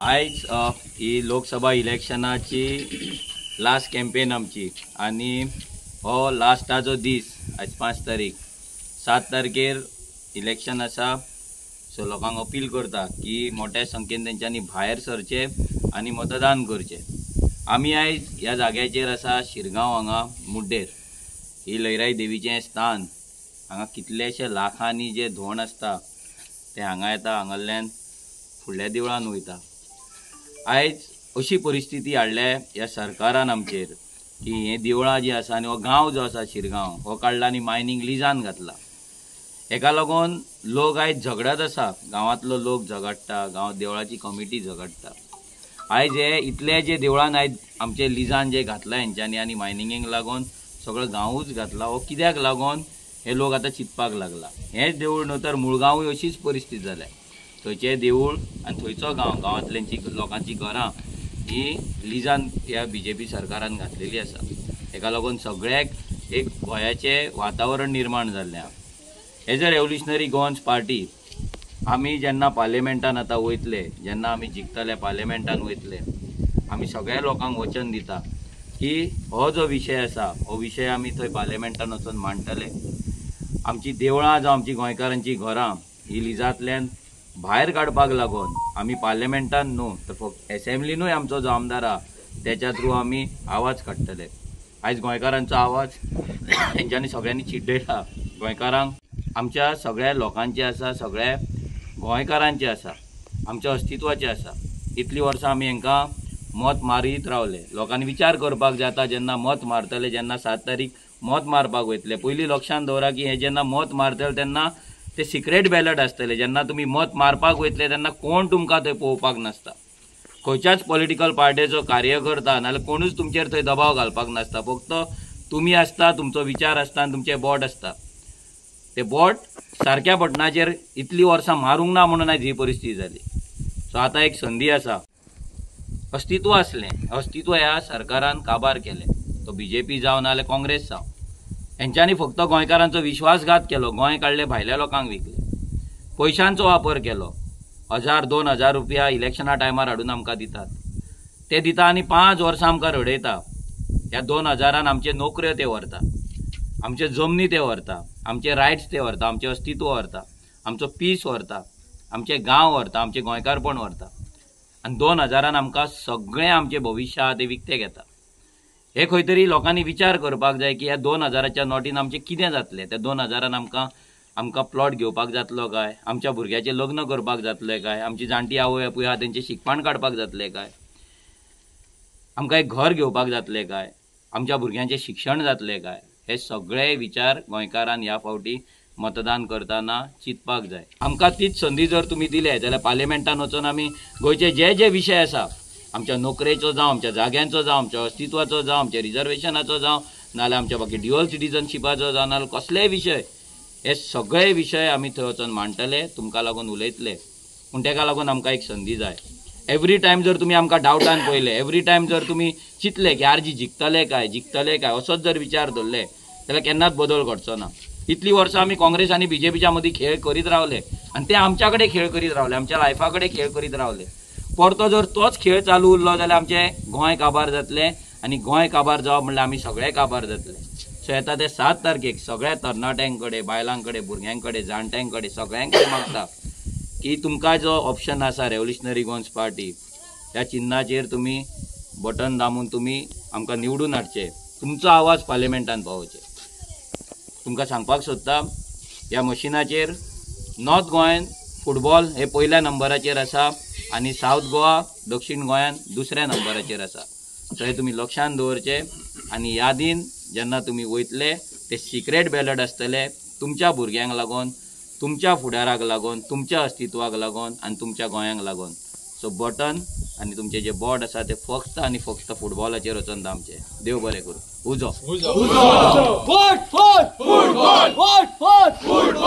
आयज ही Lok Sabha इलेक्शनाची last campaign आमची आनी हो लास्टाचो दीस आयज 5 तारीख 7 तारखेर इलेक्शन आसा. सो लोकांक अपील करता की मोठ्या संख्येन तेंच्यांनी भायर सरचें आनी मतदान करचें. आमी आयज ह्या जाग्याचेर आसा शिरगांव हांगा मुड्डेर ही लयराई देवीचें स्थान. हांगा कितलेशे लाखांनी जे धोंड आसता ते हांगा येता, हांगाल्यान फुडल्या देवळान वयता. आयज अशी परिस्थिती हाडल्या ह्या सरकारान आमचेर की हें देवळां जी आसा आनी हो गांव जो आसा शिरगांव हो काडला आनी मायनींग लिजान घातला. हेका लागून लोक आयज झगडत आसा, गांवांतलो लोक झगडटा, गांव देवळाची कमिटी झगडटा. आयज हे इतले जे देवळान आयज आमचे लिजान जे घातला हेंच्यांनी आनी मायनिंगेक लागून सगळो गांवूच घातला, हो कित्याक लागून हे लोक आतां चिंतपाक लागला. हेंच देवूळ न्हू तर मुळगांवूय अशीच परिस्थिती जाल्या. थंयचें देवूळ आनी थंयचो गांव, गांवांतल्यांची लोकांची घरां ही लिजान ह्या बीजेपी सरकारान घातलेली आसा. हेका लागून सगळ्याक एक भंयाचें वातावरण निर्माण जाल्लें आसा. As a revolutionary Goans party आमी जेन्ना पार्लिमेंटान आतां वयतले, जेन्ना आमी जिखतले पार्लिमेंटान वयतले, आमी सगळ्या लोकांक वचन दिता की हो जो विशय आसा हो विशय आमी थंय पार्लिमेंटान वचून मांडटले. आमची देवळां जावं आमची गोंयकारांची घरां ही लिजांतल्यान भायर काडपाक लागून आमी पार्लिमेंटान न्हू तर फक्त एसेंब्लीनूय आमचो जो आमदार आहा तेच्या थ्रू आमी आवाज काडटले. आयज गोंयकारांचो आवाज हेंच्यांनी सगळ्यांनी चिड्डयला. गोंयकारांक आमच्या सगळ्या लोकांचे आसा, सगळ्या गोंयकारांचे आसा, आमच्या अस्तित्वाचे आसा. इतलीं वर्सां आमी हांकां मत मारीत रावले. लोकांनी विचार करपाक जाता जेन्ना मत मारतले, जेन्ना 7 तारीख मत मारपाक वयतले, पयलीं लक्षांत दवरा की हे जेन्ना मत मारतले तेन्ना ते सिक्रेट बॅलट आसतले. जेन्ना तुमी मत मारपाक वयतले तेन्ना कोण तुमकां थंय पळोवपाक नासता, खंयच्याच पॉलिटिकल पार्टीचो कार्यकर्ता नाजाल्यार कोणूच तुमचेर थंय दबाव घालपाक नासता. फक्त तुमी आसता, तुमचो विचार आसता आनी तुमचें बोट आसता. ते बोट सारक्या बटनाचेर इतलीं वर्सां मारूंक ना म्हणून आयज ही परिस्थिती जाली. सो आतां एक संदी आसा. अस्तित्व आसलें, अस्तित्व ह्या सरकारान काबार केलें, तो बीजेपी जावं नाजाल्यार काँग्रेस जावं, हेंच्यांनी फक्त गोंयकारांचो विश्वासघात केलो. गोंय काडले, भायल्या लोकांक विकले, पयशांचो वापर केलो. 1000 2000 रुपया इलेक्शना टायमार हाडून आमकां दितात, ते दिता आनी 5 वर्सां आमकां रडयता. ह्या 2000 आमचे नोकऱ्यो ते व्हरता, आमचे जमनी ते व्हरता, आमचे रायट्स ते व्हरता, आमचें अस्तित्व व्हरता, आमचो पीस व्हरता, आमचे गांव व्हरता, आमचें गोंयकारपण व्हरता आनी 2000 आमकां सगळें आमचें भविश्य आहा तें विकतें घेता. हे खंय तरी लोकांनी विचार करपाक जाय की ह्या 2000च्या नोटीन आमचें कितें जातलें. त्या 2000 आमकां आमकां प्लॉट घेवपाक जातलो काय, आमच्या भुरग्याचें लग्न करपाक जातलें काय, आमची जाणटी आवय बापूय आहा तेंचें शिकपण काडपाक जातलें काय, आमकां एक घर घेवपाक जातलें काय, आमच्या भुरग्यांचें शिक्षण जातलें काय. हे सगळे विचार गोंयकारान ह्या फावटी मतदान करतना चिंतपाक जाय. आमकां तीच संदी जर तुमी दिले जाल्यार पार्लिमेंटान वचून आमी गोंयचे जे जे विशय आसा, आमच्या नोकरेचो जावं, आमच्या जाग्यांचो जावं, आमच्या अस्तित्वाचो जावं, आमच्या रिजर्वेशनाचो जावं, नाजाल्यार आमच्या बाकी ड्युअल सिटीजनशिपाचो जावं, नाजाल्यार कसलेय विशय, हे सगळे विशय आमी थंय वचून मांडटले, तुमकां लागून उलयतले. पूण तेका लागून आमकां एक संदी जाय. एवरी टायम जर तुमी आमकां डावटान पळयले, एवरी टायम जर तुमी चिंतले की आरजी जिखतले काय जिखतले काय असोच जर विचार धरले जाल्यार केन्नाच बदल घडचो ना. इतलीं वर्सां आमी काँग्रेस आनी बीजेपीच्या मदीं खेळ करीत रावले आनी ते आमच्या कडेन खेळ करीत रावले, आमच्या लायफा कडेन खेळ करीत रावले. परतो जर तोच खेळ चालू उरलो जाल्यार आमचें गोंय काबार जातलें आनी गोंय काबार जावप म्हणल्यार आमी सगळे काबार जातले. सो येता ते 7 तारखेक सगळ्या तरणाट्यां कडेन, बायलां कडेन, भुरग्यां कडेन, जाणट्यां कडेन, सगळ्यां कडेन मागता की तुमकां जो ऑप्शन आसा रेवोल्युशनरी गोवन्स पार्टी ह्या चिन्नाचेर तुमी बटन दामून तुमी आमकां निवडून हाडचे, तुमचो आवाज पार्लिमेंटान पावोवचे. तुमकां सांगपाक सोदता ह्या मशिनाचेर नॉर्थ गोंयान फुटबॉल हे पयल्या नंबराचेर आसा आनी सावथ गोवा दक्षिण गोंयान दुसऱ्या नंबराचेर आसा. सो हे तुमी लक्षांत दवरचे आनी यादीन जेन्ना तुमी वयतले ते सिक्रेट बॅलट आसतले तुमच्या भुरग्यांक लागून, तुमच्या फुडाराक लागून, तुमच्या अस्तित्वाक लागून आनी तुमच्या गोंयांक लागून. सो बटन आनी तुमचे जे बोर्ड आसा ते फक्त आनी फक्त फुटबॉलाचेर वचून दामचे. देव बरें करूं. उजो. Vote for football. Vote for football.